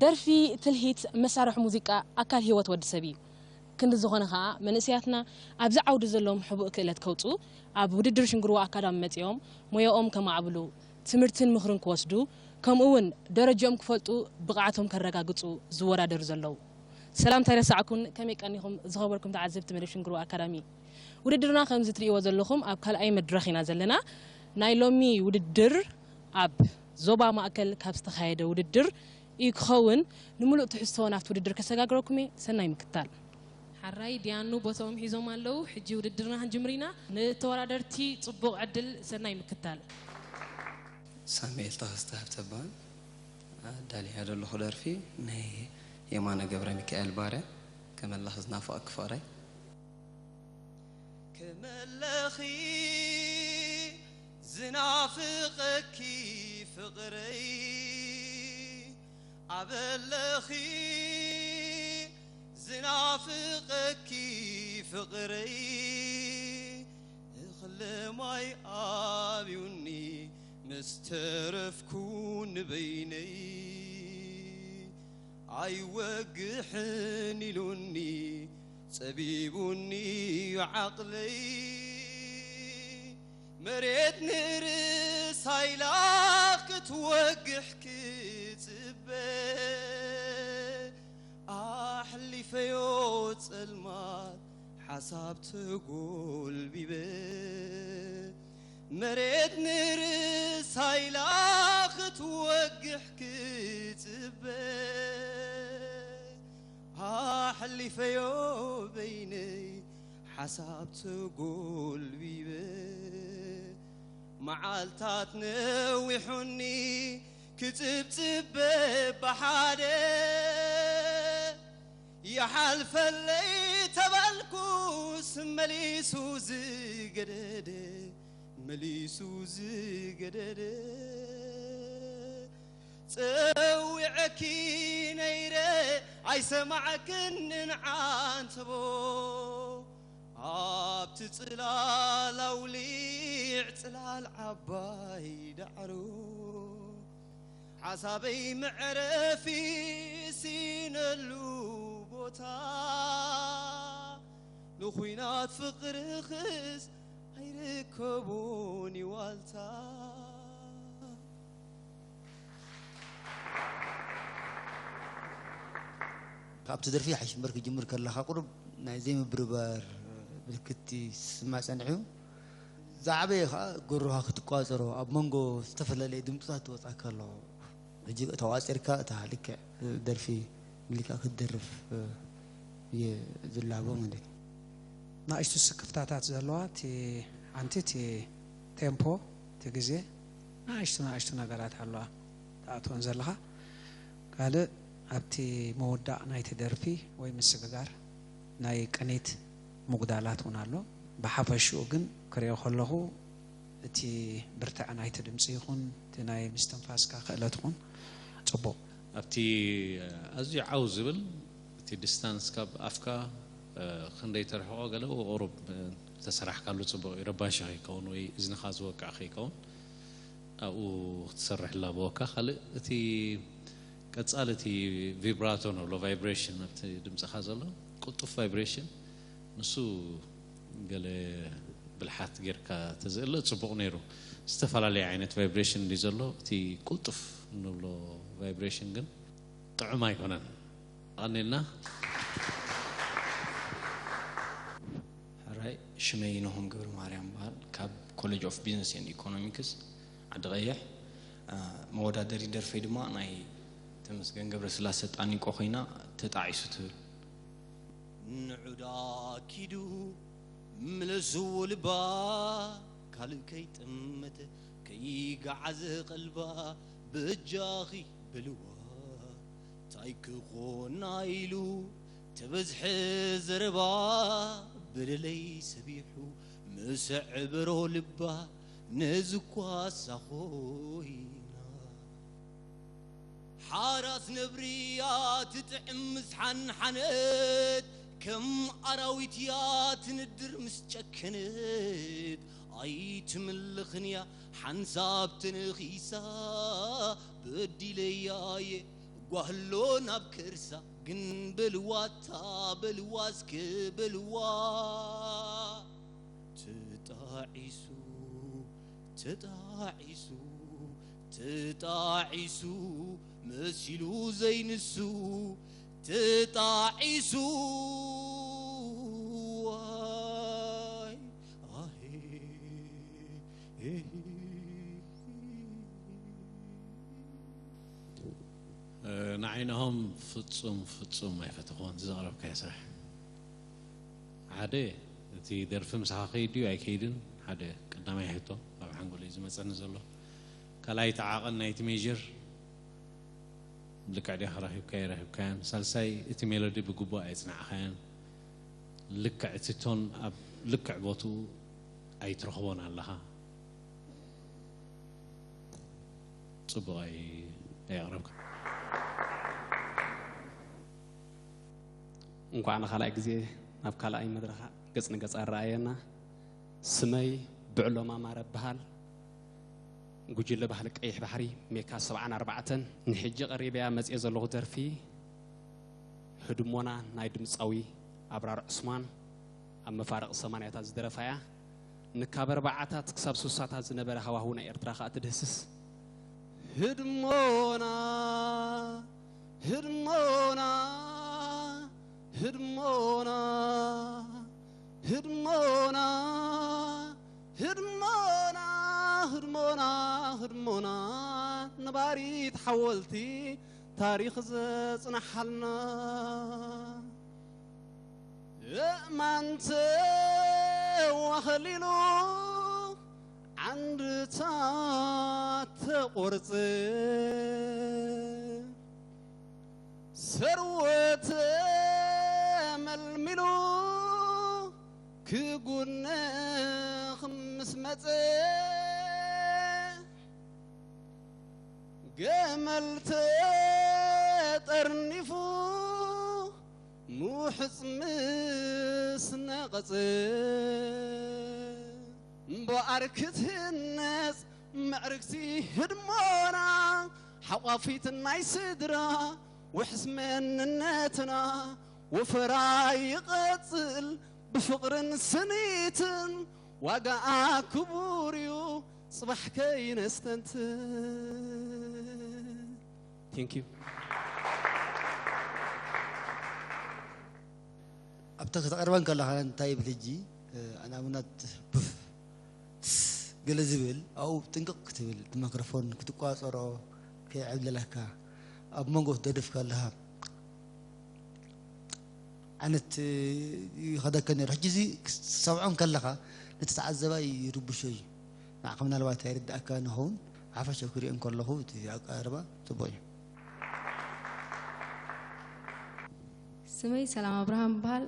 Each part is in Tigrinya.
ደርፊ፣ ትልሂት፣ መሳርሒ ሙዚቃ ኣካል ህይወት ወዲ ሰብ እዩ። ክንዲ ዝኾነ ኸኣ መንእሰያትና ኣብዚ ዓውዲ ዘለዎም ሕቡእ ክእለት ከውጽኡ ኣብ ውድድር ሽንግርዋ ኣካዳሚ መጺኦም ሞያኦም ከማዕብሉ፣ ትምህርትን ምኽርን ክወስዱ፣ ከምኡ እውን ደረጃኦም ክፈልጡ ብቕዓቶም ከረጋግጹ ዝወዳደሩ ዘለዉ። ሰላምታ ኣይረሳዕኩን፣ ከመይ ቀኒኹም ዝኸበርኩም ተዓዘብቲ መደብ ሽንግርዋ ኣካዳሚ? ውድድርና ከምዚ ትርእይዎ ዘለኹም ኣብ ካልኣይ መድረኽ ኢና ዘለና። ናይ ሎሚ ውድድር ኣብ ዞባ ማእከል ካብ ዝተኻየደ ውድድር እዩ ክኸውን። ንምሉእ ትሕዝቶ ናብቲ ውድድር ከሰጋግረኩም እየ። ሰናይ ምክታል። ሓራይ ዲያኑ ቦታኦም ሒዞም ኣለዉ። ሕጂ ውድድርና ክንጅምር ኢና። ንተወዳደርቲ ጽቡቕ ዕድል፣ ሰናይ ምክታል። ሳሙኤል ተኸስተ ሃብተባን ኣዳልያ ዘለኹ ደርፊ ናይ የማነ ገብረ ሚካኤል ባርያ፣ ከመላኽ ዝናፍቐኪ ፍቕረይ። ከመለኺ ዝናፍቐኪ ፍቕረይ፣ ኣበለኺ ዝናፍቐኪ ፍቕረይ፣ እኽለ ማይ ኣብዩኒ ምስ ተረፍኩ ንበይነይ። ኣይወግሕን ኢሉኒ ጸቢቡኒ ዓቕለይ። መሬት ንርእሳ ኢላ ክትወግሕ ክጽበ፣ ኣሕሊፈዮ ጸልማት ሓሳብ ተጎልቢበ። መሬት ንርእሳ ኢላ ክትወግሕ ክጽበ፣ ኣሕሊፈዮ በይነይ ሓሳብ ተጎልቢበ። መዓልታት ነዊሑኒ ክጽብጽብ በብሓደ፣ ይሓልፈለይ ተባልኩስ መሊሱ ዝገደደ፣ መሊሱ ዝገደደ። ጸዊዐኪ ነይረ ኣይሰማዕክንን ዓንተቦ፣ ኣብቲ ጽላል ኣውሊዕ ጽላል ዓባይ ዳዕሮ፣ ሓሳበይ መዕረፊ ሲነሉ ቦታ፣ ንኹናት ፍቕርኽስ ኣይርከቦን እዩ ዋልታ። ካብቲ ደርፊ ሓይሽ እምበር ክጅምር ከለኻ ቁሩብ ናይ ዘይምብርባር ምልክት ይስማዕ ጸኒሑ። ዝዓበየ ኸኣ ጎሮኻ ክትቋጸሮ ኣብ መንጎ ዝተፈላለየ ድምጽታት ትወጻካ ኣሎ። ሕጂ ተቋጺርካ እታ ልክዕ ደርፊ ምልካ ክትደርፍ እየ ዝላቦ ማለት እዩ። ንኣሽቱ ስክፍታታት ዘለዋ እቲ ሓንቲ እቲ ቴምፖ እቲ ግዜ ንኣሽቱ ንኣሽቱ ነገራት ኣለዋ ትኣትወን ዘለኻ። ካልእ ኣብቲ ምውዳእ ናይቲ ደርፊ ወይ ምስግጋር ናይ ቅኒት ምጉዳላት እውን ኣሎ። ብሓፈሽኡ ግን ክሪኦ ከለኹ እቲ ብርትዐ ናይቲ ድምፂ ይኹን እቲ ናይ ምስትንፋስካ ክእለት ይኹን ፅቡቕ። ኣብቲ ኣዝዩ ዓው ዝብል እቲ ዲስታንስ ካብ ኣፍካ ክንደይ ተርሕቆ ገለ ቁሩብ ተሰራሕካሉ ፅቡቕ እዩ። ረባሺ ከይከውን ወይ እዝንኻ ዝወቅዕ ከይከውን ኣብኡ ክትሰርሕ ላበወካ። ካልእ እቲ ቀጻሊ እቲ ቪብራቶ ንብሎ ቫይብሬሽን ኣብቲ ድምፅኻ ዘሎ ቅልጡፍ ቫይብሬሽን ንሱ ገለ ብልሓት ጌርካ ተዝእለ ፅቡቕ ነይሩ። ዝተፈላለየ ዓይነት ቫይብሬሽን እንዲ ዘሎ እቲ ቅልጡፍ ንብሎ ቫይብሬሽን ግን ጥዑም ኣይኮነን። ኣቐኒልና። ሕራይ ሽመይ ይነኹን ገብረ ማርያም በሃል ካብ ኮሌጅ ኦፍ ቢዝነስ ኤንድ ኢኮኖሚክስ ዓዲ ቀይሕ። መወዳደሪ ደርፈይ ድማ ናይ ተመስገን ገብረ ስላሰ ጣኒቆ ኮይና ተጣዒሱ ትብል። ንዑዳ ኪዱ ምለስዎ ልባ ካልእ ከይጠመተ ከይገዓዘ ቀልባ በጃኺ በልዋ ታይ ክኾና ኢሉ ተበዝሐ ዘረባ በደለይ ሰቢሑ ምስ ዕበሮ ልባ ነዚ ኳሳ ኮይና ሓራስ ነብሪ እያ ትጥዕም ምስ ሓንሓነት ከም ኣራዊት እያ ትንድር ምስ ጨከነት ኣይትምልኽን እያ ሓንሳብ ተነኺሳ በዲለያ እየ ጓህሎ ናብ ከርሳ ግን በልዋ፣ እታ በልዋ እስኪ በልዋ። ተጣዒሱ፣ ተጣዒሱ፣ ተጣዒሱ መሲሉ ዘይንሱ፣ ተጣዒሱ። ዋይ፣ ኣሄ፣ ኤሂ። ንዓይ ናሆም ፍጹም ፍጹም ኣይፈተኽዎን ዘቕረብካዮ ስራሕ። ሓደ፣ እቲ ደርፊ ምሳኻ ከይድ ድዩ ኣይከይድን ሓደ ቀዳማይ ሕቶ ኣብ ሓንጎለይ ዝመጸኒ ዘሎ። ካልኣይ፣ እቲ ዓቐን ናይቲ ሜጀር ልክዕ ዲኻ ረኺብካዮ ኣይረኺብካዮን። ሳልሳይ፣ እቲ ሜሎዲ ብግቡእ ኣየጽናዕካዮን። ልክዕ እቲ ቶን ኣብ ልክዕ ቦትኡ ኣይትረኽቦን ኣለኻ። ጽቡቕ ኣይ-፣ ኣየቕረብካ። እንኳዕ ንኻልኣይ ግዜ ናብ ካልኣይ መድረኻ ገጽ ንገጽ ኣረኣየና። ስመይ ብዕሎም ኣማረ እበሃል። ጉጅለ ባህሊ ቀይሕ ባሕሪ ሜካ ሰብዓን ኣርባዕተን። ንሕጂ ቀሪበያ መጽየ ዘለኹ ደርፊ ህድሞና ናይ ድምጻዊ ኣብራር ዑስማን ኣብ መፋርቕ ሰማንያታት ዝደረፋ እያ። ንካብ ኣርባዓታት ክሳብ ሱሳታት ዝነበረ ሃዋህው ናይ ኤርትራ ከኣ ትድህስስ። ህድሞና፣ ህድሞና፣ ህድሞና፣ ህድሞና፣ ህድሞና፣ ህድሞና፣ ህድሞና፣ ነባሪት ሓወልቲ ታሪኽ ዘጽንሓልና። እማን ተዋኸሊሉ ዓንድታት ተቖርጸ፣ ሰርወ ተመልሚሉ ክጉነኽ ምስ መጸ፣ ገመል ተጠርኒፉ ምውሕጽ ምስ ነቐጸ፣ እምበኣር ክትህነጽ ምዕርግቲ ህድሞና፣ ሓቋፊት ናይ ስድራ ውሕስ መንነትና፣ ወፈራ ይቐጽል ብፍቕርን ስኒትን፣ ዋጋኣ ክቡር እዩ ጽባሕ ከይነስተንትን። Thank you። ኣብታ ከተቕርበን ከለኻ እንታይ ይብል ሕጂ? ኣናሙናት ቡፍ፣ ትስ፣ ገለ ዝብል ኣብኡ ጥንቅቕ ክትብል፣ እቲ ማይክሮፎን ክትቋጸሮ ከይዕብለለካ፣ ኣብ መንጎ ትደድፍ ከለኻ ዓይነት ይኸደካ ነይሩ። ሕጂ እዚ ክትሰምዖ ከለኻ ነቲ ተዓዘባይ ይርብሾ እዩ። ንዓኻ ምናልባት ኣይርድኣካን ይኸውን፣ ሓፈሻዊ ክሪኦ ከለኹ እቲ ኣቀራርባ ጽቡቕ እዩ። ስመይ ሰላም ኣብርሃም ይበሃል።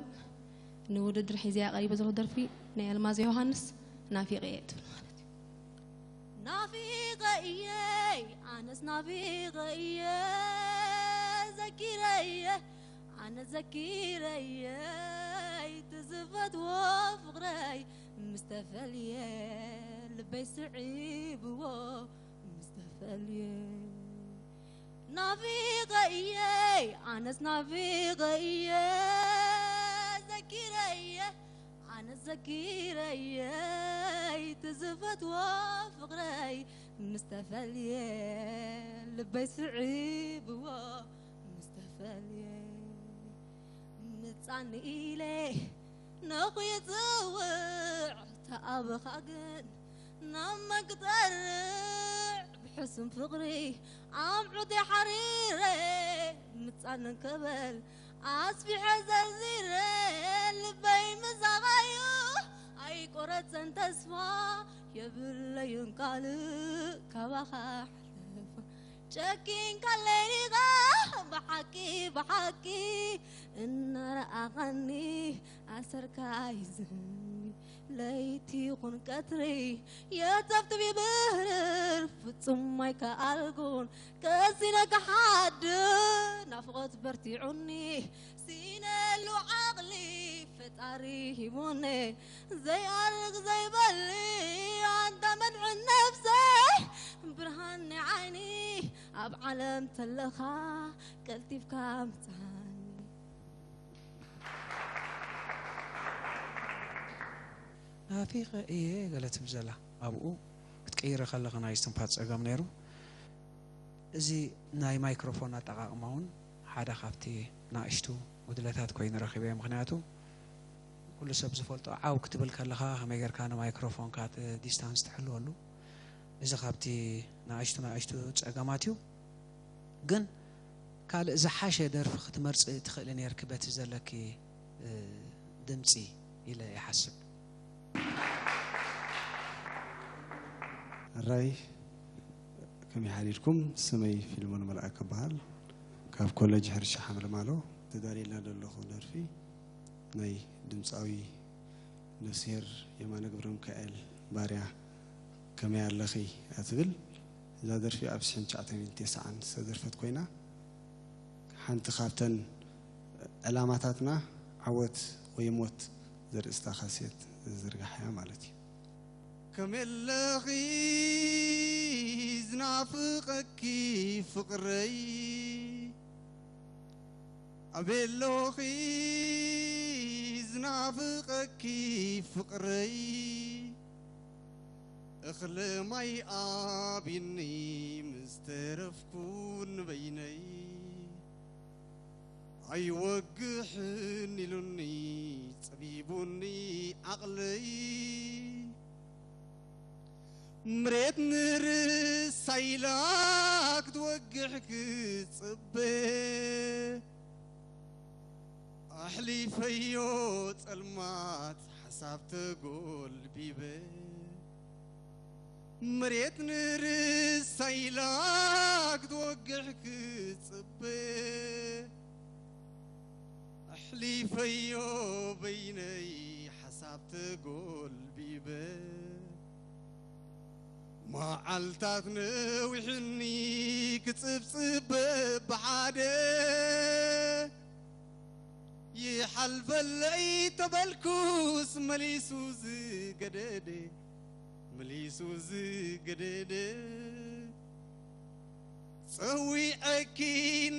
ንውድድር ሒዘያ ቀሪበ ዘለኹ ደርፊ ናይ ኣልማዝ ዮሃንስ ናፊቐ እየ ትብል ማለት እዩ። ናፊቐ እየ ኣነስ ናፊቐ እየ ዘኪረ እየ ኣነ ዘኪረ እየ እቲ ዝፈትዎ ፍቕረይ ምስ ተፈልየ ልበይ ስዒብዎ ምስ ተፈልየ ናፊቐ እየ ኣነስ ናፊቐ እየ ዘኪረ እየ ኣነስ ዘኪረ እየ እቲ ዝፈትዎ ፍቕረይ ምስ ተፈልየ ልበይ ስዒብዎ ምስ ተፈልየ ምጻን ኢለ ነኹ ይጽውዕ ተኣበኻ ግን ናብ መግጠርዕ ብሕሱም ፍቕሪ ኣምዑት ሓሪረ ምጻን ከበል ኣስፊሐ ዘርዚረ ልበይ ምዛቓዩ ኣይቆረጸን ተስፋ የብለይን ካልእ ካባኻ ሓለፋ ጨኪንካለይ ዲኻ ብሓቂ ብሓቂ እናረኣኻኒ ኣሰርካ ይዝኒ ለይቲ ይኹን ቀትሪ የተብትብ ይብህርር ፍጹም ኣይከኣልኩን ቀሲነ ክሓድር ናፍቖት በርቲዑኒ ሲነሉ ዓቕሊ ፈጣሪ ሂቡኒ ዘይኣርግ ዘይበሊ ኣንታ መድሕን ነፍሰይ ብርሃን ናይ ዓይኒ ኣብ ዓለም ተለኻ ቀልጢፍካ ምጽሓኒ። ናፊቐ እየ ገለ ትብል ዘላ ኣብኡ ክትቅይረ ከለኻ ናይ እስትንፋስ ጸገም ነይሩ። እዚ ናይ ማይክሮፎን ኣጠቓቕማ እውን ሓደ ካብቲ ናእሽቱ ጉድለታት ኮይኑ ረኺበዮ። ምኽንያቱ ኩሉ ሰብ ዝፈልጦ ዓው ክትብል ከለኻ ከመይ ጌርካ ንማይክሮፎንካ ዲስታንስ ትሕልወሉ፣ እዚ ካብቲ ናእሽቱ ናእሽቱ ጸገማት እዩ። ግን ካልእ ዝሓሸ ደርፊ ክትመርጽ ትኽእሊ ኔርኪ በቲ ዘለኪ ድምጺ ኢለ ይሓስብ። ሕራይ ከመይ ሓዲርኩም? ስመይ ፊልሞን መልኣክ እበሃል። ካብ ኮለጅ ሕርሻ ሓምለማሎ ተዳልየላ ዘለኹ ደርፊ ናይ ድምፃዊ ነፍስሄር የማነ ገብረሚካኤል ባርያ ከመይ ኣለኺ እያ ትብል። እዛ ደርፊ ኣብ ሽሕን ትሽዓተ ሚእትን ተስዓን ዝተደርፈት ኮይና ሓንቲ ካብተን ዕላማታትና ዓወት ወይ ሞት ዘርእስታ ካሴት ዝዝርጋሕ እያ ማለት እዩ። ከመይ ኣለኺ ዝናፍቐኪ ፍቕረይ፣ ኣበይ ኣሎኺ ዝናፍቐኪ ፍቕረይ፣ እኽሊ ማይ ኣብዩኒ ምስ ተረፍኩ ንበይነይ። ኣይወግሕን ኢሉኒ ጸቢቡኒ ዓቕለይ፣ መሬት ንርሳ ኢላ ክትወግሕ ክጽበ፣ ኣሕሊፈዮ ጸልማት ሓሳብ ተጎልቢበ። መሬት ንርሳ ኢላ ክትወግሕ ክጽበ፣ ኣሕሊፈዮ በይነይ ሓሳብ ተጎልቢበ። መዓልታት ነዊሑኒ ክጽብጽብ በብሓደ፣ ይሓልፈለይ ተበልኩስ መሊሱ ዝገደደ፣ መሊሱ ዝገደደ። ጸዊዐኪ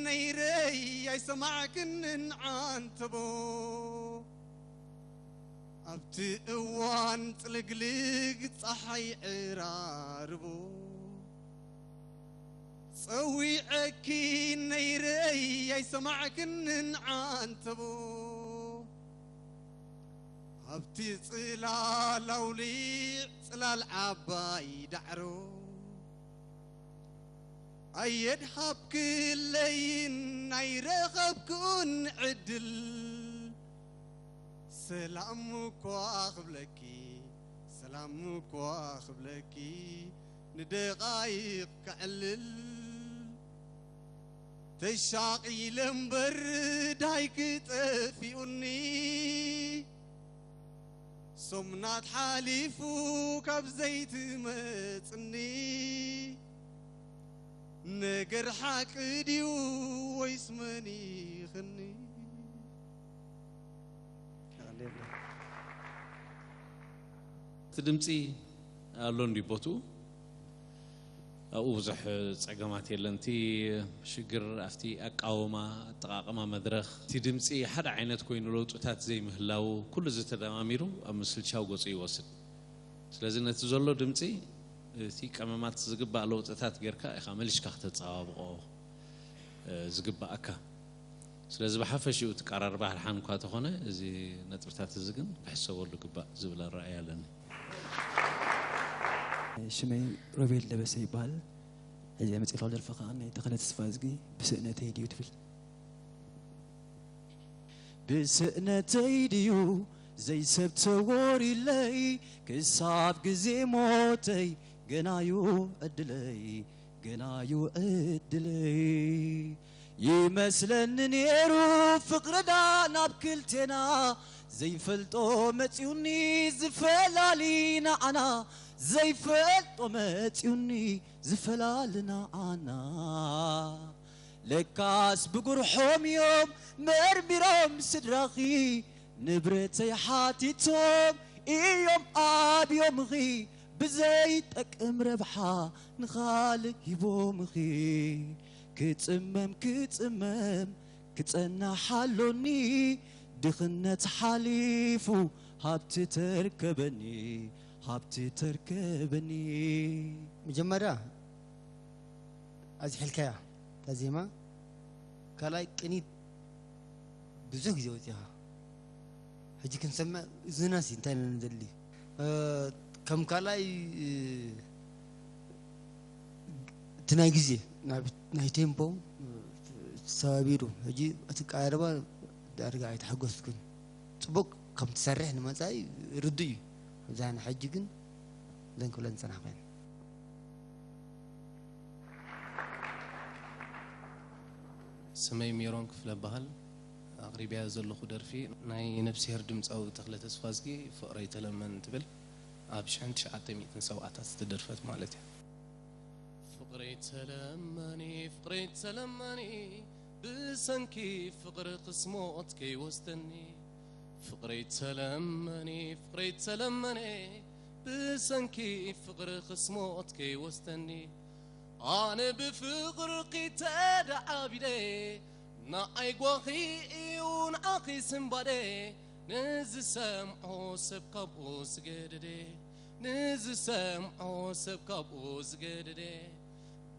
ነይረይ ኣይሰማዕክንን ዓንተቦ፣ ኣብቲ እዋን ጽልግልግ ጸሓይ ዕራርቦ። ጸዊዐኪ ነይረይ ኣይሰማዕክንን ዓንተቦ፣ ኣብቲ ጽላል ኣውሊዕ ጽላል ዓባይ ዳዕሮ። ኣየድሃብክለይን ኣይረኸብኩን ዕድል፣ ሰላም እኳ ክብለኪ፣ ሰላም እኳ ክብለኪ፣ ንደቓይቕ ከዕልል። ተሻቒለ እምበር ዳይክ ጠፊኡኒ፣ ሶምናት ሓሊፉ ካብ ዘይትመጽኒ፣ ነገር ሓቂ ድዩ ወይስ መኒኽኒ? እቲ ድምፂ ኣሎ እንዲ ቦትኡ ኣብኡ ብዙሕ ፀገማት የለን። እቲ ሽግር ኣብቲ ኣቃውማ፣ ኣጠቓቕማ መድረኽ፣ እቲ ድምፂ ሓደ ዓይነት ኮይኑ ለውጥታት ዘይምህላው፣ ኩሉ እዚ ተደማሚሩ ኣብ ምስልቻው ገፁ ይወስድ። ስለዚ ነቲ ዘሎ ድምፂ እቲ ቀመማት ዝግባእ ለውጥታት ጌርካ ኢኻ መሊሽካ ክተፀባብቖ ዝግባኣካ። ስለዚ ብሓፈሽኡ እቲ ቀራርባ ሕርሓን እኳ ተኾነ፣ እዚ ነጥብታት እዚ ግን ክሕሰበሉ ግባእ ዝብል ኣረኣእያ ኣለኒ። ሽመይ ሮቤል ደበሰ ይበሃል። ሕዚ መፅኤት ደርፊ ከዓ ናይ ተኸለ ተስፋዝጊ ብስእነተይ ድዩ ትብል። ብስእነተይ ድዩ ዘይሰብ ተወሪለይ ክሳብ ግዜ ሞተይ ገናዩ ዕድለይ ገናዩ ዕድለይ ይመስለኒ ነይሩ ፍቕርዳ ናብ ክልቴና ዘይፈልጦ መፂኡኒ ዝፈላሊ ንዓና ዘይፈልጦ መፂኡኒ ዝፈላሊ ንዓና ለካስ ብጉርሖም እዮም መርሚሮም ስድራኺ፣ ንብረተይ ሓቲቶም እዮም ኣብዮምኺ፣ ብዘይጠቅም ረብሓ ንኻልእ ሂቦምኺ። ክጽመም ክጽመም ክጸናሕ ኣሎኒ፣ ድኽነት ሓሊፉ ሃብቲ ተርከበኒ፣ ሃብቲ ተርከበኒ። መጀመርያ ኣዝሒልካያ እታ ዜማ፣ ካልኣይ ቅኒት ብዙሕ ግዜ ወፂኻ። ሕጂ ክንሰምዕ እዝንናሲ እንታይ ኢና ንደሊ? እ፣ ከም ካልኣይ፣ እ፣ እቲ ናይ ግዜ፣ ናይ፣ ናይ ቴምፖ፣ እ፣ ተሰባቢሩ። ሕጂ እቲ ኣቀራርባ ዳርጋ ኣይተሓጎስኩን። ጽቡቕ ከም ትሰርሕ ንመጻኢ ርዱእ እዩ። ኣብዛ ንሕጂ ግን እዘን ክብለን ዝጸናሕኩ እየን። ስመይ ሜሮን ክፍለ በሃል። ኣቕሪብያ ዘለኹ ደርፊ ናይ ነብስሄር ድምፃዊ ተኽለ ተስፋዝጊ ፍቕረይ ተለመን ትብል ኣብ ሽሕን ትሽዓተ ሚእትን ሰብዓታት ዝተደርፈት ማለት እያ። ፍቕረይ ተለመኒ ፍቕረይ ተለመኒ ብሰንኪ ፍቕሪ ክስሞት ከይወስደኒ ፍቕረይ ተለመኒ ፍቕረይ ተለመኒ ብሰንኪ ፍቕሪ ክስሞት ከይወስደኒ ኣነ ብፍቕርኺ ተደዓቢደ ንዓይ ጓኺ እዩ ንዓኺ ስንባደ ንዝሰምዖ ሰብ ካብኡ ዝገደደ ንዝሰምዖ ሰብ ካብኡ ዝገደደ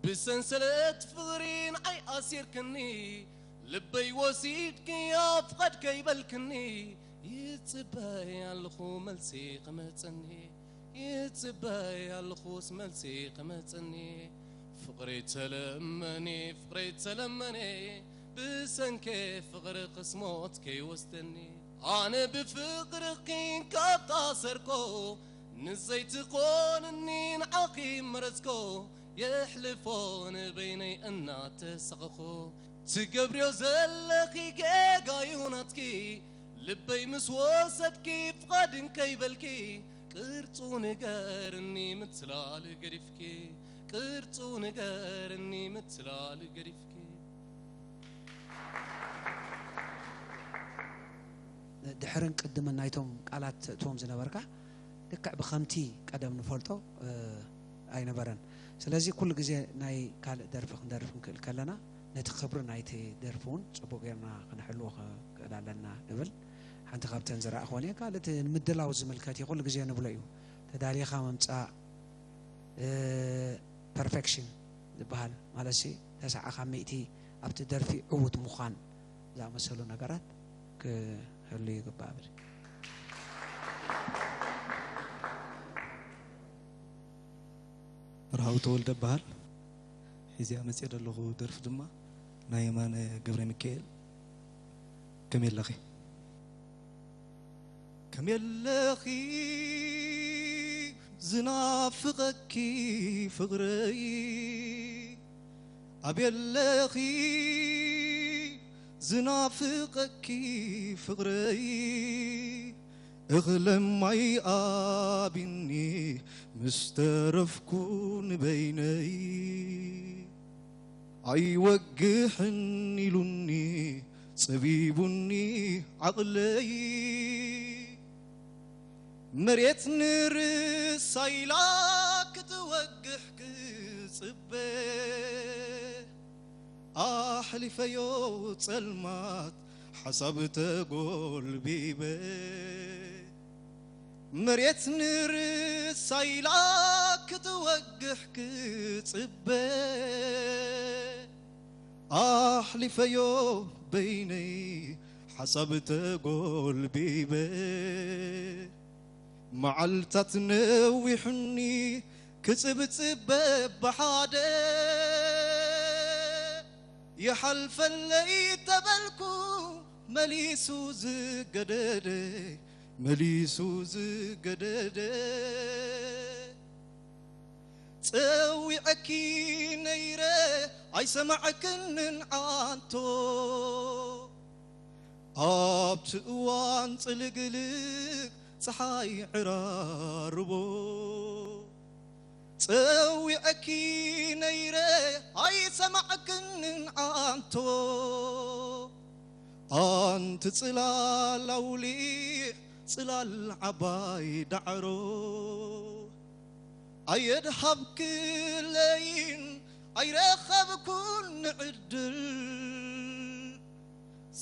ብሰንሰለት ፍቕሪ ንዓይ ኣሲርክኒ ልበይ ወሲድክዮ ፍቐድ ከይበልክኒ ይጽበይ ኣለኹ መልሲ ክመጸኒ ይጽበይ ኣለኹስ መልሲ ክመጸኒ ፍቕረይ ተለመኒ ፍቕረይ ተለመኒ ብሰንከ ፍቕሪ ክስሞት ከይወስደኒ ኣነ ብፍቕርኺ ካብ ታሰርኮ ንዘይትኾንኒ ንዓኺ መረጽኮ የሕልፎ ንበይነይ እናተሳቐኹ ትገብርዮ ዘለኺ ጌጋዩ ናትኪ ልበይ ምስ ወሰድኪ ፍቓድ እንከይበልኪ ቅርጹ ንገርኒ ምትላል ገዲፍኪ ቅርጹ ንገርኒ ምትላል ገዲፍኪ ድሕርን ቅድምን ናይቶም ቃላት ተእትዎም ዝነበርካ ልክዕ ብኸምቲ ቀደም ንፈልጦ ኣይነበረን። ስለዚ ኩሉ ግዜ ናይ ካልእ ደርፊ ክንደርፍ ክንክእል ከለና ነቲ ክብሪ ናይቲ ደርፊ እውን ፅቡቅ ጌርና ክንሕልዎ ክክእል ኣለና እብል። ሓንቲ ካብተን ዝረኣኽወን እየ። ካልእ እቲ ንምድላው ዝምልከት እዩ። ኩሉ ግዜ ንብሎ እዩ። ተዳሊኻ ምምፃእ perfection ዝበሃል ማለት ሲ ተስዓ ካብ ሚእቲ ኣብቲ ደርፊ ዕዉት ምዃን ዝኣመሰሉ ነገራት ክህሉ ይግባእ እብል። መርሃዊ ተወልደ እበሃል። ሒዘያ መፅየ ዘለኹ ደርፊ ድማ ናይ የማነ ገብረሚካኤል ከመይ ኣለኺ? ከመይ ኣለኺ ዝናፍቐኪ ፍቕረይ ኣበይ ኣለኺ ዝናፍቐኪ ፍቕረይ እኽለ ማይ ኣቢኒ ምስ ተረፍኩ ንበይነይ ኣይወግሕን ኢሉኒ ጸቢቡኒ ዓቕለይ መሬት ንርሳ ኢላ ክትወግሕ ክጽበ ኣሕሊፈዮ ጸልማት ሓሳብ ተጎልቢበ መሬት ንርሳ ኢላ ክትወግሕ ክጽበ ኣሕሊፈዮ በይነይ ሓሳብ ተጎልቢበ መዓልታት ነዊሑኒ ክጽብጽበ ብሓደ ይሓልፈለይ ተበልኩ መሊሱ ዝገደደ መሊሱ ዝገደደ ጸዊዐኪ ነይረ ኣይሰማዕክንን ዓንቶ ኣብቲ እዋን ጽልግልግ ጸሓይ ዕራርቦ ጸዊዐኪ ነይረ ኣይሰማዕክንን ኣንቶ። ኣንቲ ጽላል ኣውሊዕ ጽላል ዓባይ ዳዕሮ። ኣየድሃብክለይን ኣይረኸብኩን ዕድል።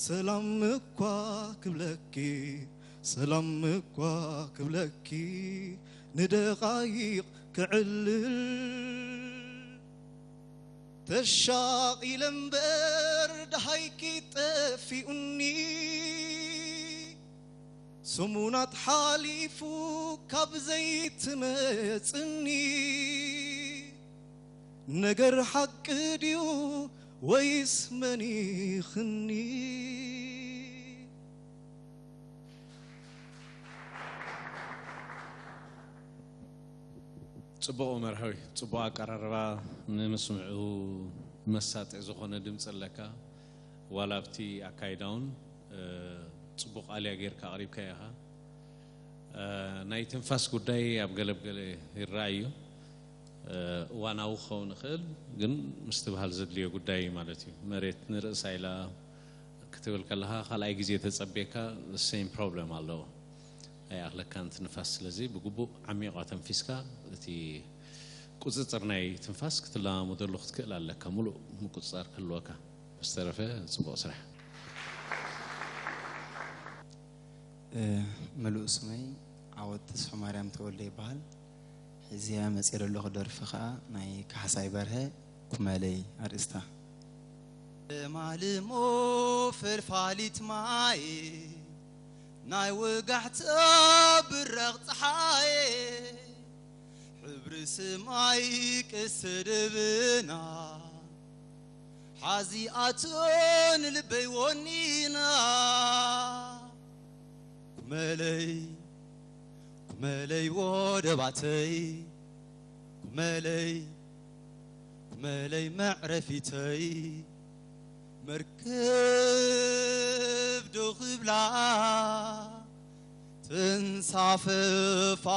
ሰላም እኳ ክብለኪ ሰላም እኳ ክብለኪ ንደቓይቕ ክዕልል። ተሻቒለ እምበር ደሃይኪ ጠፊኡኒ። ሰሙናት ሓሊፉ ካብ ዘይትመጽኒ። ነገር ሓቂ ድዩ ወይስ መኒኽኒ? ጽቡቕ መርሃዊ፣ ጽቡቕ ኣቀራርባ፣ ንምስምዑ መሳጢ ዝኾነ ድምጺ ኣለካ። ዋላ ኣብቲ ኣካይዳውን ጽቡቕ ኣልያ ጌርካ ኣቕሪብካዮ ኢኻ። ናይ ትንፋስ ጉዳይ ኣብ ገለብ ገለ ይረኣይ እዩ። እዋናዊ ክኸውን ይኽእል፣ ግን ምስትብሃል ዘድልዮ ጉዳይ እዩ ማለት እዩ። መሬት ንርእሳ ኢላ ክትብል ከለኻ ካልኣይ ግዜ ተጸቤካ ሴም ፕሮብለም ኣለዎ። ኣይኣኽለካን ትንፋስ። ስለዚ ብግቡእ ዓሚቕ ኣተንፊስካ እቲ ቁጽጽር ናይ ትንፋስ ክትለማመደሉ ክትክእል ኣለካ፣ ሙሉእ ምቁጽጻር ክህልወካ። ብዝተረፈ ጽቡቕ ስራሕ። ምሉእ ስመይ ዓወት ተስፋማርያም ተወልደ ይበሃል። ሕዚያ መፅእ ዘለኹ ደርፊ ከዓ ናይ ካሕሳይ በርሀ ኩመለይ ኣርእስታ። ለማልሞ ፈልፋሊት ማይ ናይ ወጋሕታ ብራቕ ፀሓይ ሕብሪ ስማይ ቀስተ ደበና ሓዚኣቶ ንልበይ ወኒና። ኩመለይ ኩመለይ ወደባተይ ኩመለይ ኩመለይ መዕረፊተይ መርከብ ዶ ክብላ ተንሳፈፍ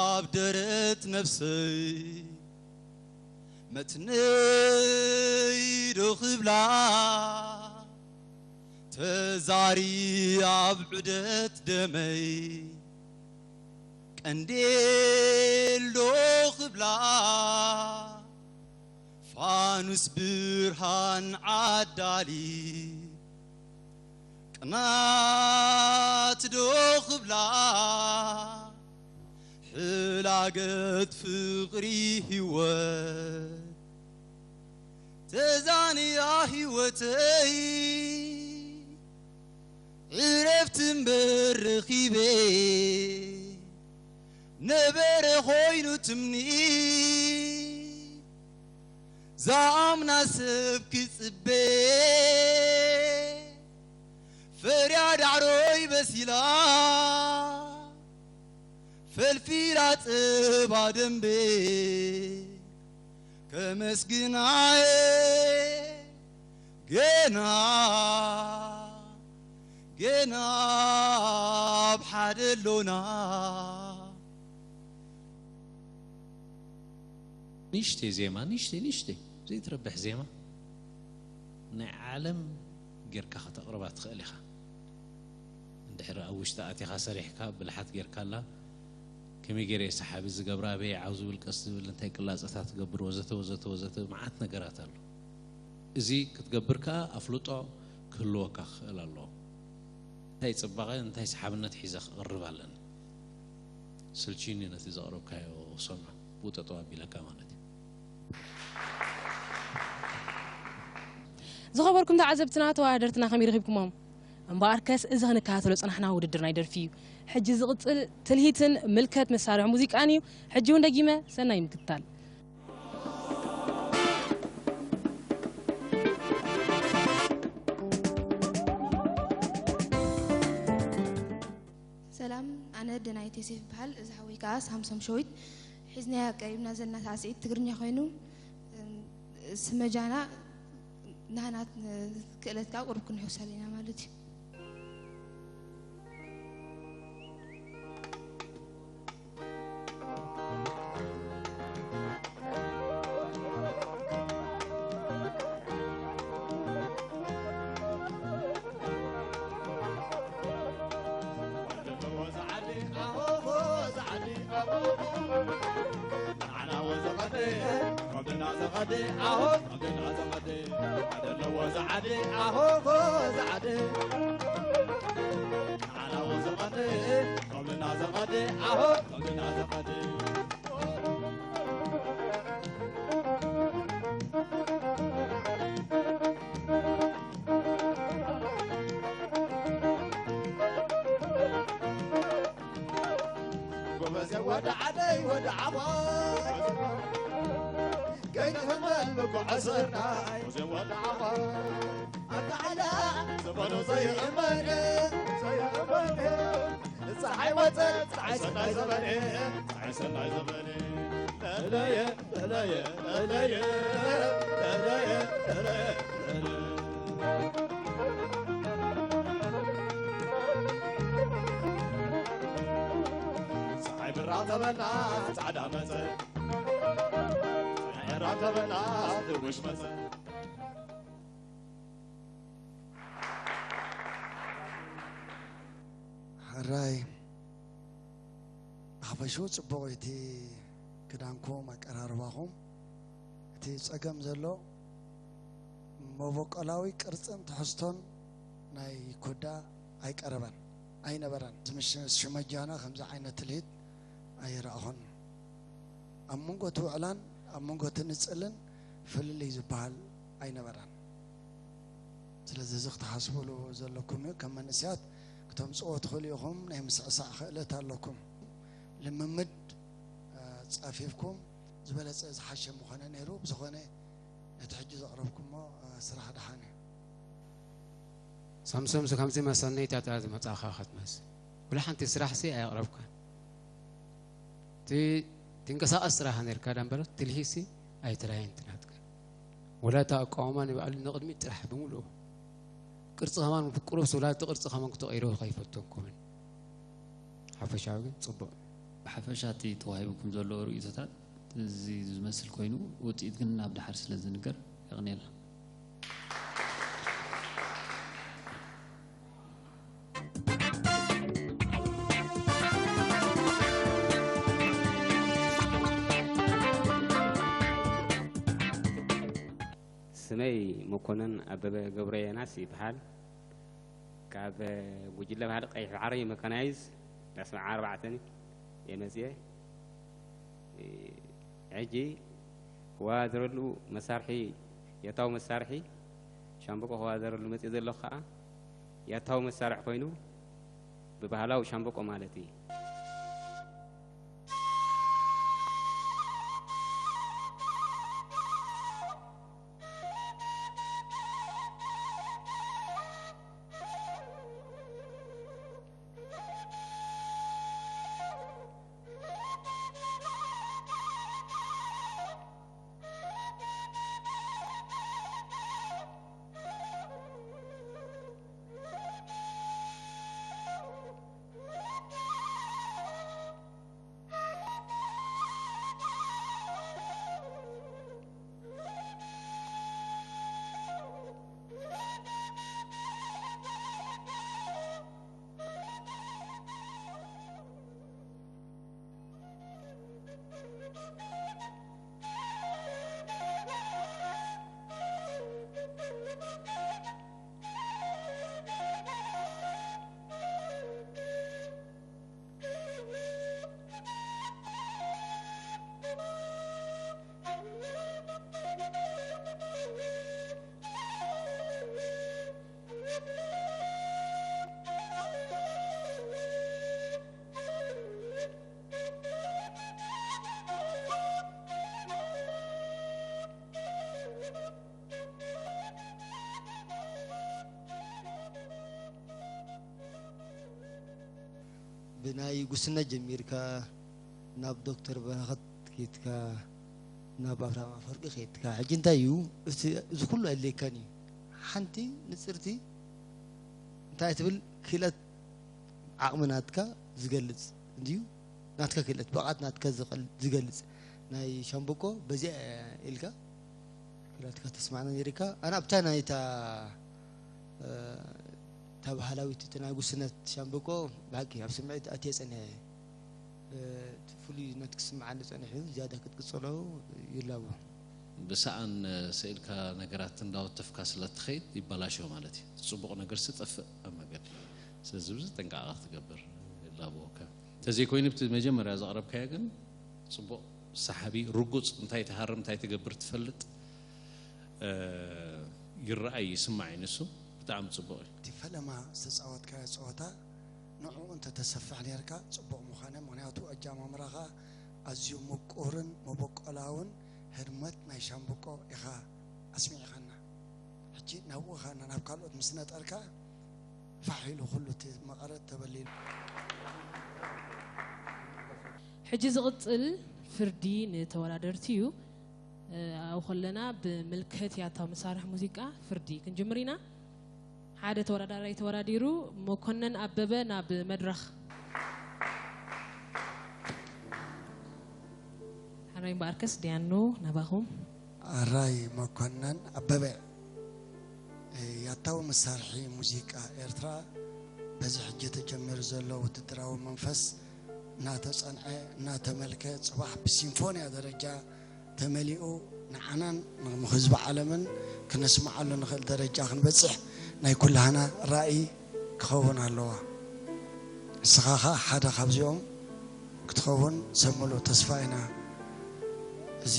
ኣብ ደረት ነፍሰይ መትነይ ዶ ክብላ ተዛሪ ኣብ ዑደት ደመይ ቀንዴል ዶ ክብላ ፋኑስ ብርሃን ዓዳሊ ቅናት ዶ ክብላ ሕላገት ፍቕሪ ህይወት ተዛንያ ህይወተይ ዕረፍቲ እምበር ረኺበ ነበረ ኮይኑ ትምኒት ዝኣምና ሰብ ክጽበ ፈርያ ዳዕሮይ በሲላ ፈልፊላ ጸባ ደንበ ከመስግናየ ገና ገና ኣብ ሓደ ኣሎና። ንእሽተይ ዜማ፣ ንእሽተይ ንእሽተይ ዘይትረብሕ ዜማ ናይ ዓለም ጌርካ ከተቕርባ ትኽእል ኢኻ። እንድሕር ኣብ ውሽጢ ኣቲኻ ሰሪሕካ ብልሓት ጌርካላ ከመይ ገይረ እየ ሰሓቢ ዝገብራ፣ ኣበይ ዓው ዝብል ቀስ ዝብል እንታይ ቅላፀታት ትገብር ወዘተ ወዘተ ወዘተ መዓት ነገራት ኣሎ። እዚ ክትገብር ከኣ ኣፍልጦ ክህልወካ ክኽእል ኣለዎ። እንታይ ጽባቐ እንታይ ሰሓብነት ሒዘ ክቕርብ ኣለኒ? ስልችዩኒ ነቲ ዘቕረብካዮ ክሰምዖ ብኡ ጠጠው ኣቢለካ ማለት እዩ። ዝኸበርኩም ተዓዘብትና ተወዳደርትና ከመይ ረኺብኩሞም? እምበኣርከስ እዚ ክንከታተሎ ዝጸናሕና ውድድር ናይ ደርፊ እዩ። ሕጂ ዝቕጽል ትልሂትን ምልከት መሳርሒ ሙዚቃን እዩ። ሕጂ እውን ደጊመ ሰናይ ምክትታል። ሰላም፣ ኣነ ደናይት ዮሴፍ ይበሃል። እዚ ሓወይ ከኣ ሳምሶም ሸዊት። ሒዝናያ ቀሪብና ዘለና ሳዕስዒት ትግርኛ ኮይኑ፣ ስመጃና ናህናት ክእለት ከኣ ቁሩብ ክንሕውሰል ኢና ማለት እዩ። ንዓና ወዘቐደ፣ ከምድና ዘቐደ፣ ኣሆ፣ ከምድና ዘቐደ፣ ኣለዎ ዝዓደ፣ ኣሆ፣ ዝዓደ። ንዓና ወዘቐደ፣ ከምድና ዘቐደ፣ ኣሆ፣ ከምድና ዘቐደ። ጎበዜ ወደ ዓደይ ወደ ዓባይ ከይንህመል ምጉዓዝርናይ። ጎበዜ ወደ ዓባይ ኣተዓላ ዝበሎ ዘይእመን፣ ዘይእመን። ፀሓይ ወፀት፣ ፀሓይ ሰናይ ዘበነ፣ ፀሓይ ሰናይ ዘበነ። ለለየ፣ ለለየ፣ ለለየ፣ ለለየ፣ ለለየ፣ ለለየ። ፀሓይ ብራ ተበላ፣ ፃዕዳ መፀ። ፀሓይ ብራ ተበላ፣ ድውሽ መፀ። ሕራይ፣ ብሓፈሽኡ ጽቡቕ እዩ እቲ ክዳንኩም፣ ኣቀራርባኹም። እቲ ጸገም ዘሎ መበቆላዊ ቅርጽን ትሕዝቶን ናይ ኮዳ ኣይቀረበን፣ ኣይነበረን። ምስ ሽመጃና ከምዚ ዓይነት ትልሂት ኣይረኣኹን። ኣብ መንጎ እቲ ውዕላን ኣብ መንጎ እቲ ንጽልን ፍልልይ ዝበሃል ኣይነበረን። ስለዚ እዚ ክትሓስቡሉ ዘለኩም እዩ። ከም መንእሰያት ክተምጽዎ ትኽእሉ ኢኹም። ናይ ምስዕሳዕ ክእለት ኣለኩም። ልምምድ፣ እ፣ ጸፊፍኩም ዝበለጸ ዝሓሸ ምኾነ ነይሩ። ብዝኾነ ነቲ ሕጂ ዘቕረብኩሞ፣ እ፣ ስራሕ ደሓን እዩ። ሳምሶምስ ከምዚ መሰነይታ እታ ዝመጻኻ ክትመስል። ወላ ሓንቲ ስራሕሲ ኣየቕረብካን። እቲ ትንቀሳቐስ ስራሕ ነርካ ዳ እምበር ትልሂሲ ኣይትራየን ትናትካ። ወላ እታ ኣቃውማ ንባዕሉ ንቕድሚት ጥራሕ ብምልኡ። ቅርጺ ከማን ቁሩብስ ወላ እቲ ቅርጺ ከማን ክተቐይሮ ከይፈተንኩምን። ሓፈሻዊ ግን ጽቡቕ። ብሓፈሻ እቲ ተዋሂቡኩም ዘሎ ርእይቶታት እዚ ዝመስል ኮይኑ፣ ውጽኢት ግን ናብ ደሓር ስለ ዝንገር፣ የቕንየልና። ስመይ መኮነን ኣበበ ገብረየናስ ይበሃል። ካብ ጉጅለ ባህሊ ቀይሕ ባሕሪ መካናይዝ ዳስመዓ ኣርባዕተ እየ መጽየ። ሕጂ ክወዳደረሉ መሳርሒ፣ ያታዊ መሳርሒ ሻምበቆ ክወዳደረሉ መጽየ ዘለኹ ከኣ ያታዊ መሳርሒ ኮይኑ ብባህላዊ ሻምበቆ ማለት እዩ። ብናይ ጉስነት ጀሚርካ ናብ ዶክተር በረኸት ኬድካ፣ ናብ ኣብርሃም ኣፈወርቂ ኬድካ፣ ሕጂ እንታይ እዩ እቲ፣ እዚ ኩሉ ኣድልየካን እዩ። ሓንቲ ንጽርቲ እንታይ ትብል ክእለት ዓቕሚ ናትካ ዝገልጽ እንድዩ፣ ናትካ ክእለት ብቕዓት ናትካ ዝቐል-፣ ዝገልጽ ናይ ሻምበቆ በዚኣ ኢልካ ክእለትካ ተስማዕና ነይርካ። ኣነ ኣብታ ናይታ፣ እ፣ እታ ባህላዊት እቲ ናይ ጉስነት ሻምበቆ ብሓቂ ኣብ ስምዒት ኣትየ ጸኒሐ እየ። እቲ ፍሉይነት ክስምዓኒ ጸኒሑ እዩ። ዝያዳ ክትቅጽሎ ይላቦ። ብሰኣን ስኢልካ ነገራት እንዳወተፍካ ስለ ትኸይድ ይበላሾ ማለት እዩ። ጽቡቕ ነገር ስጠፍእ ኣብ መገዲ። ስለዚ ብዙ ጥንቃቐ ክትገብር ይላበወካ። እንተዘይኮይኑ ብቲ መጀመርያ ዘቕረብካዮ ግን ጽቡቕ፣ ሰሓቢ፣ ርጉጽ፣ እንታይ ትሃርም እንታይ ትገብር ትፈልጥ ይረኣይ ይስማዕ እዩ። ንሱ ብጣዕሚ ጽቡቕ እዩ። እቲ ፈለማ ዝተፃወትካዮ ፀወታ ንዕኡ እንተተሰፍሕ ነርካ ፅቡቕ ምኾነ። ምክንያቱ ኣጃማምራኻ ኣዝዩ ምቁርን መበቆላውን ህድመት ናይ ሻምብቆ ኢኻ ኣስሚዕኻና። ሕጂ ናብኡ ኻና ናብ ካልኦት ምስ ነጠርካ ፋሕ ኢሉ ኩሉ እቲ መቐረት ተበሊሉ። ሕጂ ዝቕጽል ፍርዲ ንተወዳደርቲ እዩ። ኣብኡ ከለና ብምልከት ያታዊ መሳርሒ ሙዚቃ ፍርዲ ክንጅምር ኢና። ሓደ ተወዳዳራይ ተወዳዲሩ። መኮነን ኣበበ ናብ መድረኽ። ሓራይ እምበኣርከስ ዲያኑ ናባኹም። ኣራይ መኮነን ኣበበ ያታዊ መሳርሒ ሙዚቃ ኤርትራ በዚ ሕጂ ተጀሚሩ ዘሎ ውድድራዊ መንፈስ እናተጸንዐ እናተመልከ ጽባሕ ብሲምፎንያ ደረጃ ተመሊኡ ንዓናን ንህዝቢ ዓለምን ክነስምዓሉ ንኽእል ደረጃ ክንበጽሕ ናይ ኩላህና ራእይ ክኸውን ኣለዋ። ንስኻ ኸኣ ሓደ ካብዚኦም ክትኸውን ሰብ ምሉእ ተስፋ ኢና። እዚ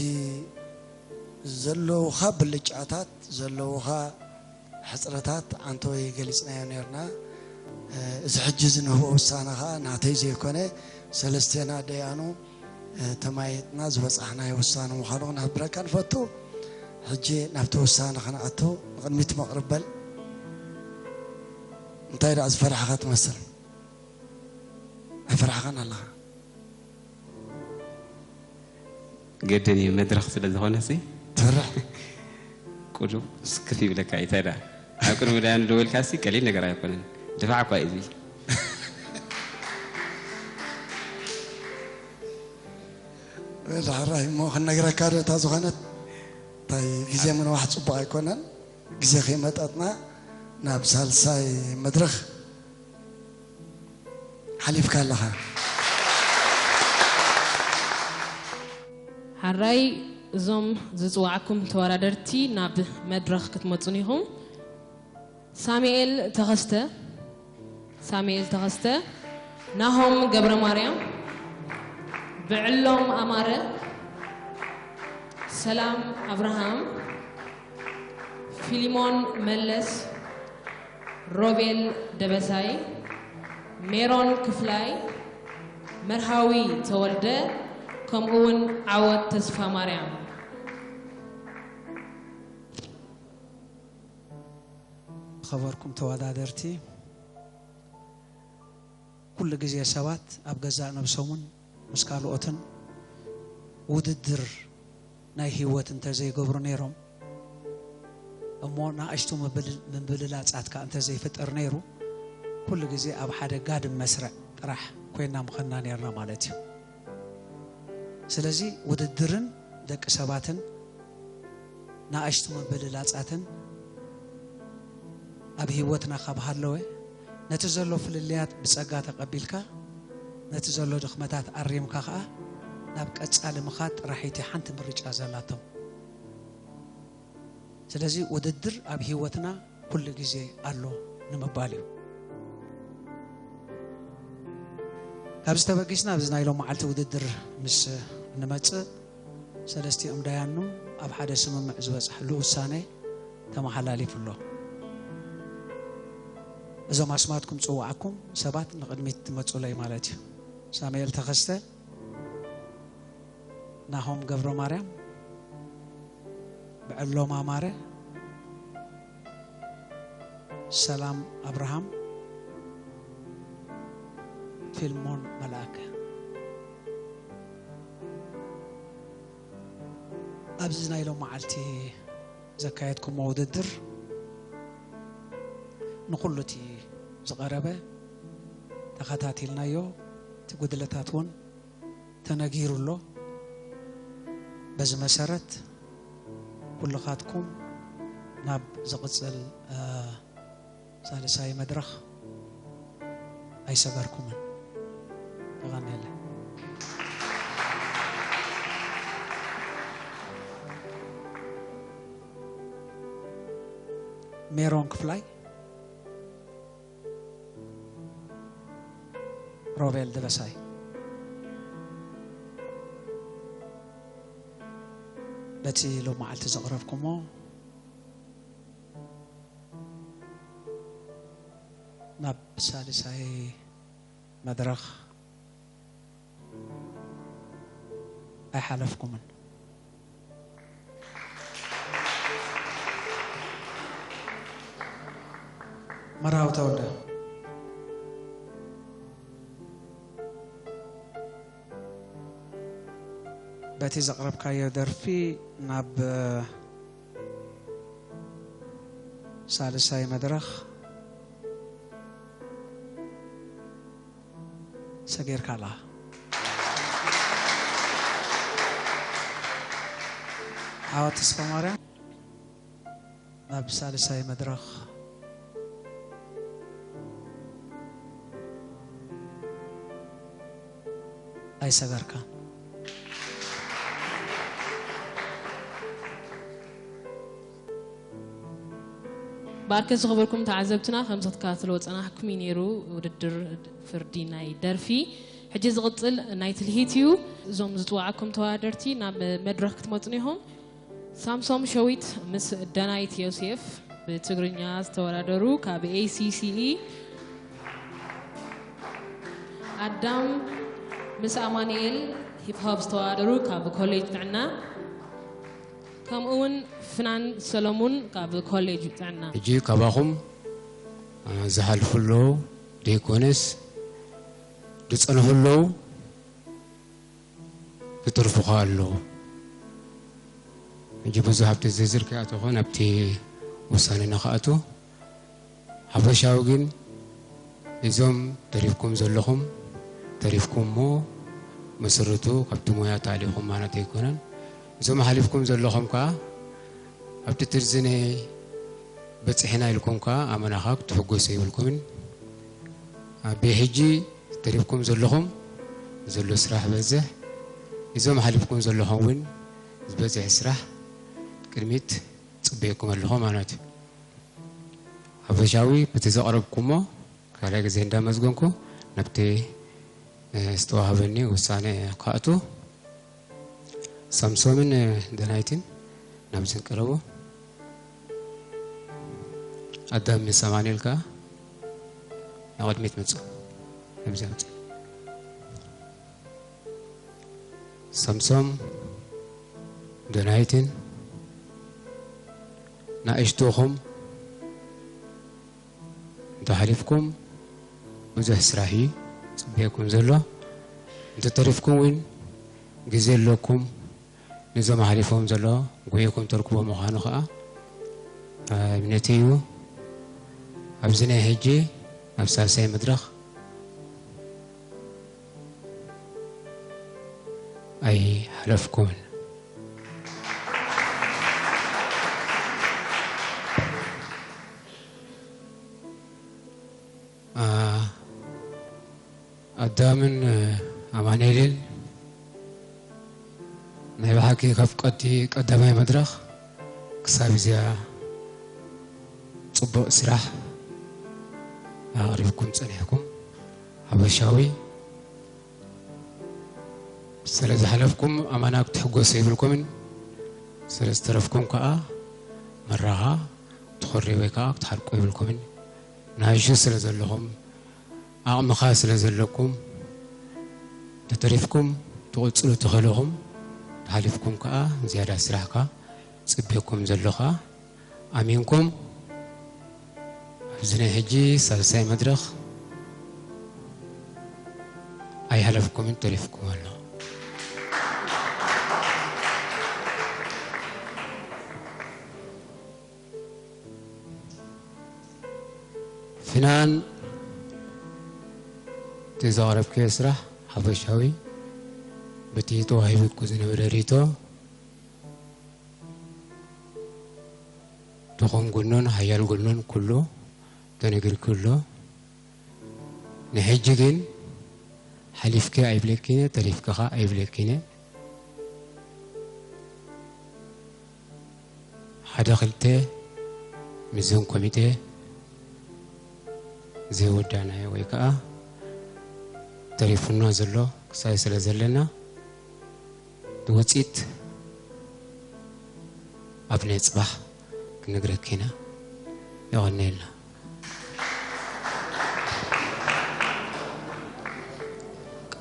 ዘለውኻ ብልጫታት ዘለውኻ ሕፅረታት ዓንተወይ ገሊፅናዮ ነርና። እዚ ሕጂ እዚ ንህቦ ውሳነ ከዓ ናተይ ዘይኮነ ሰለስቴና ደያኑ ተማይጥና ዝበፃሕናዮ ውሳነ ምዃኑ ክነብረካ ንፈቱ። ሕጂ ናብቲ ውሳነ ክንኣቱ ንቕድሚት መቕርበል እንታይ ደኣ ዝፈራሕኻ ትመስል? ኣይፈራሕኻን ኣለኻ። ገደን እዩ መድረኽ ስለ ዝኾነ ሲ ትፍርሕ ቁዱ ስክፍ ይብለካ እዩ። እንታይ ደኣ ኣብ ቅድሚ ዳያኑ ደው ኢልካ ሲ ቀሊል ነገር ኣይኮነን። ድፋዕ እኳ እዩ እዚ። ዳሕራይ እሞ ክንነግረካ ዶ እታ ዝኾነት እንታይ ግዜ ምንዋሕ ፅቡቕ ኣይኮነን። ግዜ ከይመጠጥና ናብ ሳልሳይ መድረኽ ሓሊፍካ ኣለኻ። ሓራይ እዞም ዝፅዋዕኩም ተወዳደርቲ ናብ መድረኽ ክትመፁን ኢኹም። ሳሙኤል ተኸስተ፣ ሳሙኤል ተኸስተ፣ ናሆም ገብረ ማርያም፣ ብዕሎም ኣማረ፣ ሰላም ኣብርሃም፣ ፊሊሞን መለስ፣ ሮቤል ደበሳይ፣ ሜሮን ክፍላይ፣ መርሃዊ ተወልደ፣ ከምኡ እውን ዓወት ተስፋማርያም። ዝኸበርኩም ተወዳደርቲ፣ ኩሉ ግዜ ሰባት ኣብ ገዛእ ነብሶምን ምስ ካልኦትን ውድድር ናይ ህይወት እንተዘይገብሩ ነይሮም እሞ ንኣሽቱ ምብልላጻት ከኣ እንተዘይፍጠር ነይሩ ኩሉ ግዜ ኣብ ሓደ ጋድም መስርዕ ጥራሕ ኮይና ምኸንና ነይርና ማለት እዩ። ስለዚ ውድድርን ደቂ ሰባትን ንኣሽቱ ምብልላጻትን ኣብ ህይወትና ካብ ሃለወ ነቲ ዘሎ ፍልልያት ብጸጋ ተቐቢልካ ነቲ ዘሎ ድኽመታት ኣሪምካ ከኣ ናብ ቀጻሊ ምኻድ ጥራሕ እይቲ ሓንቲ ምርጫ ዘላቶም። ስለዚ ውድድር ኣብ ህይወትና ኩሉ ግዜ ኣሎ ንምባል እዩ። ካብዚ ተበጊስና ኣብዚ ናይ ሎም መዓልቲ ውድድር ምስ እንመጽእ ሰለስቲኦም ዳያኑ ኣብ ሓደ ስምምዕ ዝበጽሕሉ ውሳነ ተመሓላሊፉ ኣሎ። እዞም ኣስማትኩም ዝጽውዓኩም ሰባት ንቕድሚት ትመጹለይ ማለት እዩ። ሳሙኤል ተኸስተ፣ ናሆም ገብረማርያም፣ ብዕሎም ኣማረ፣ ሰላም ኣብርሃም፣ ፊልሞን መልኣከ። ኣብዚ ናይ ሎም መዓልቲ ዘካየድኩሞ ውድድር ንኹሉ እቲ ዝቐረበ ተኸታቲልናዮ፣ እቲ ጉድለታት እውን ተነጊሩ ኣሎ። በዚ መሰረት ኩልኻትኩም ናብ ዝቕጽል ሳልሳይ መድረኽ ኣይሰገርኩምን። የቐንየለይ። ሜሮን ክፍላይ፣ ሮቤል ደበሳይ፣ በቲ ሎማዓልቲ ዘቕረብኩሞ ናብ ሳልሳይ መድረኽ ኣይሓለፍኩምን። መራዊ ተወልደ፣ በቲ ዘቕረብካዮ ደርፊ ናብ ሳልሳይ መድረኽ ሰጊርካ ኣለኻ። ዓወት ተስፋ ማርያም ናብ ሳልሳይ መድረኽ ኣይሰገርካን። ብኣርከ ዝኸበርኩም ተዓዘብትና፣ ከምዚ ክትከታተልዎ ዝጸናሕኩም እዩ ነይሩ ውድድር ፍርዲ ናይ ደርፊ። ሕጂ ዝቕጽል ናይ ትልሂት እዩ። እዞም ዝጽውዓኩም ተወዳደርቲ ናብ መድረኽ ክትመጹ ኢኹም። ሳምሶም ሸዊት ምስ ዳናይት ዮሴፍ ብትግርኛ ዝተወዳደሩ ካብ ኤ ሲ ሲ ኢ፣ ኣዳም ምስ ኣማኑኤል ሂፕ ሆፕ ዝተወዳደሩ ካብ ኮሌጅ ጥዕና፣ ከምኡ እውን ፍናን ሰለሙን ካብ ኮሌጅ ጥዕና። ሕጂ ካባኹም ዝሓልፉ ኣለዉ፣ ደይኮነስ ዝጸንሑ ኣለዉ፣ ዝትርፉ ከኣ ኣለዉ። ሕጂ ብዙሕ ኣብቲ ዝርዝር ከይኣተኹ ናብቲ ውሳነ ንኽኣቱ፣ ሓፈሻዊ ግን እዞም ተሪፍኩም ዘለኹም፣ ተሪፍኩም እሞ መስርቱ ካብቲ ሞያ ተኣሊኹም ማለት ኣይኮነን። እዞም ሓሊፍኩም ዘለኹም ከኣ ኣብቲ ትርዝነ በጺሕና ኢልኩም ከኣ ኣመናኻ ክትሕጎሱ የብልኩምን። ኣብ ሕጂ ተሪፍኩም ዘለኹም ዘሎ ስራሕ በዝሕ፣ እዞም ሓሊፍኩም ዘለኹም እውን ዝበዝሕ ስራሕ ቅድሚት ጽበየኩም ኣለኹ ማለት እዩ። ሓፈሻዊ በቲ ዘቕረብኩሞ ካልኣይ ግዜ እንዳመስገንኩ ናብቲ ዝተዋህበኒ ውሳነ ክኣቱ፣ ሳምሶምን ዳናይትን ናብዚ ቅረቡ። ኣዳም ምስ ኣማኑኤል ከኣ ንቕድሚት ምጹ። ኣብዚ ኣምጽ። ሳምሶም፣ ዳናይትን ንኣሽቱኹም እንተሓሊፍኩም ብዙሕ ስራሕ እዩ ጽበየኩም ዘሎ። እንተተሪፍኩም እውን ግዜ ኣለኩም። ነዞም ኣሕሊፎም ዘሎ ጉሒኩም ተርክቦ ምዃኑ ከኣ እምነተይ እዩ። ኣብዚ ናይ ሕጂ ኣብ ሳልሳይ መድረኽ ኣይሓለፍኩምን። ኣዳምን ኣማኑኤልን ናይ ብሓቂ ካብ ቀዲ ቀዳማይ መድረኽ ክሳብ እዚኣ ጽቡቕ ስራሕ ኣቕሪብኩም ጸኒሕኩም። ሓበሻዊ ስለ ዝሓለፍኩም ኣማና ክትሕጎሱ የብልኩምን። ስለ ዝተረፍኩም ከኣ መራኻ ክትኾሪ ወይ ከኣ ክትሓርቁ የብልኩምን። ንኣሽቱ ስለ ዘለኹም፣ ዓቕምኻ ስለ ዘለኩም፣ ተተሪፍኩም ትቕጽሉ ተኸለኹም፣ ተሓሊፍኩም ከኣ ዝያዳ ስራሕካ ጽብየኩም ዘሎ ከኣ ኣሚንኩም ኣብዚ ናይ ሕጂ ሳልሳይ መድረኽ ኣይሃለፍኩምን፣ ተሪፍኩም ኣሎ። ፍናን፣ እቲ ዘቕረብክዮ ስራሕ ሓፈሻዊ በቲ ተዋሂቡኩ ዝነበረ ሪቶ ድኹም ጎኖን ሓያል ጎኖን ኩሉ ተነጊርኪ ኣሎ። ንሕጂ ግን ሓሊፍኪ ኣይብለኪን፣ ተሪፍኪ ኸኣ ኣይብለኪን። ሓደ ክልተ ምስዞም ኮሚቴ ዘይወዳናዮ ወይ ከዓ ተሪፉና ዘሎ ክሳይ ስለ ዘለና ውፅኢት ኣብ ናይ ፅባሕ ክንነግረኪ ኢና። የቐንየልና።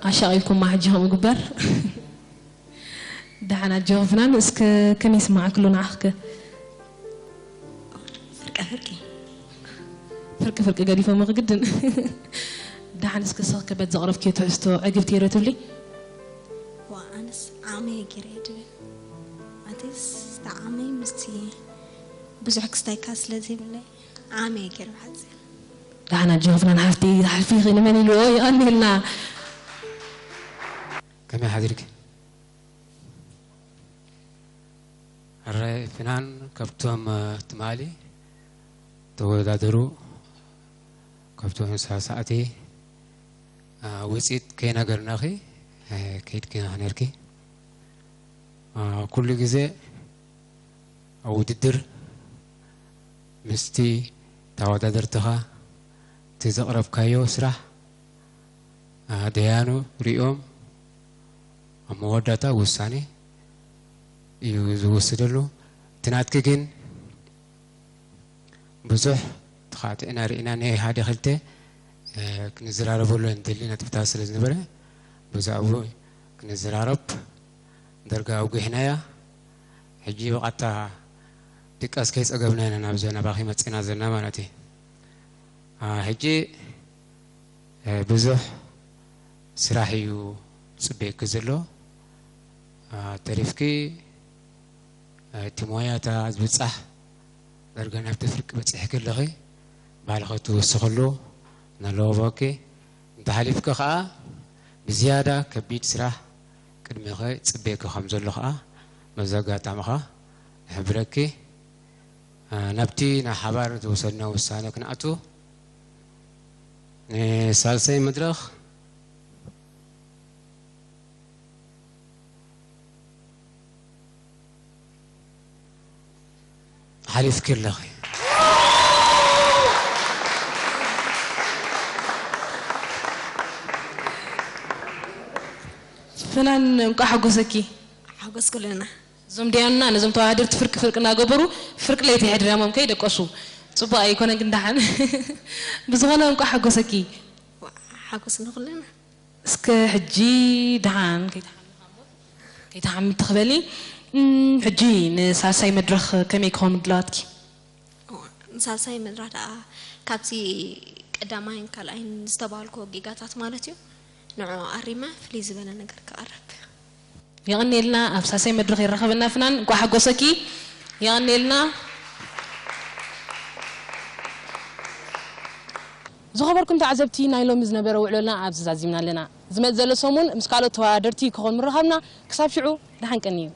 ኣሻቒልኩማ ሕጂ ከምኡ ግበር። ደሓን ኣጆኺ ፍናን፣ እስከ ከመይ ይስማዓክሉ ንዓኽከ? ፍርቀ ፍርቂ ፍርቂ ፍርቂ ገዲፎምኺ ግድን። ደሓን እስከ ስኽከ በት ዘቕረብክዮ ትሕዝቶ ዕግብቲ እየ ዶ ትብሊ? ዋ ኣነስ ዓመየ ገይረ እየ ድብል ኣንቴስ ተዓመይ ምስቲ ብዙሕ ክስታይካ ስለ ዘይብለይ ዓመየ ገይረ ብሓፂር ደሓን ኣጆኺ ፍናን ሓፍቲ፣ ትሓልፊ ኢኺ ንመን ኢልዎ የቐንየልና። ከመይ ሓዲርኪ? ሕራይ ፍናን ካብቶም ትማሊ ተወዳደሩ ካብቶም ሳሳእቲ ውፅኢት ከይነገርናኺ ከይድኪ ኢኺ ነርኪ። ኩሉ ግዜ ኣብ ውድድር ምስቲ ተወዳደርትኻ እቲ ዘቕረብካዮ ስራሕ ደያኑ ሪኦም ኣብ መወዳእታ ውሳኔ እዩ ዝወስደሉ። እቲ ናትኪ ግን ብዙሕ ተኻቲዕና ርኢና ናይ ሓደ ክልተ ክንዘራረበሉ እንደሊ ነጥብታት ስለ ዝነበረ ብዛዕባኡ ክንዘራረብ ደርጋ ኣውጊሕናያ። ሕጂ ብቐጥታ ድቃስ ከይጸገብና ኢና ናብዚ ናባኺ መጺና ዘለና ማለት እዩ። ሕጂ ብዙሕ ስራሕ እዩ ዝጽበየኪ ዘሎ። ተሪፍኪ እቲ ሞያታ ዝብጻሕ ዳርጋ ናብቲ ፍርቂ በጺሕኪ ኣለኺ። ባዕልኺ ትውስኽሉ ነለዎ ቦኪ እንተሓሊፍኪ ኸዓ ብዝያዳ ከቢድ ስራሕ ቅድሚኺ ይጽበየኪ ከም ዘሎ ኸዓ በዚ ኣጋጣሚ ኸዓ እሕብረኪ። ናብቲ ናይ ሓባር ዝወሰድና ውሳነ ክንኣቱ ንሳልሳይ መድረኽ ሓሊፍኪ ኣለኺ። ፍናን እንቋዕ ሓጎሰኪ። ሓጎስ ኩልና። እዞም ደያኑና ነዞም ተወዳደርቲ ፍርቂ ፍርቂ እናገበሩ ፍርቂ ለይቲ የሕድርያሞም ከይደቀሱ ፅቡቅ ኣይኮነን ግን ደሓን ብዝኾነ እንቋዕ ሓጎሰኪ። ሓጎስ ንኹልና። እስከ ሕጂ ደሓን ከይትሓሚ ትኽበሊ። ሕጂ ንሳልሳይ መድረኽ ከመይ ክኾኑ ድለዋትኪ? ንሳልሳይ መድረኽ ደኣ ካብቲ ቀዳማይን ካልኣይን ዝተባህልክዎ ጌጋታት ማለት እዩ ንዕኡ ኣሪመ ፍልይ ዝበለ ነገር ክቐርብ። የቐንየልና ኣብ ሳልሳይ መድረኽ የራኸበና ፍናን እንቋዕ ሓጎሰኪ። የቐንየልና። ዝኸበርኩም ተዓዘብቲ ናይ ሎሚ ዝነበረ ውዕሎና ኣብዚ ዛዚምና ኣለና። ዝመጽእ ዘሎ ሰሙን ምስ ካልኦት ተወዳደርቲ ክኾን ምርኻብና ክሳብ ሽዑ ደሓን ቀንዩ።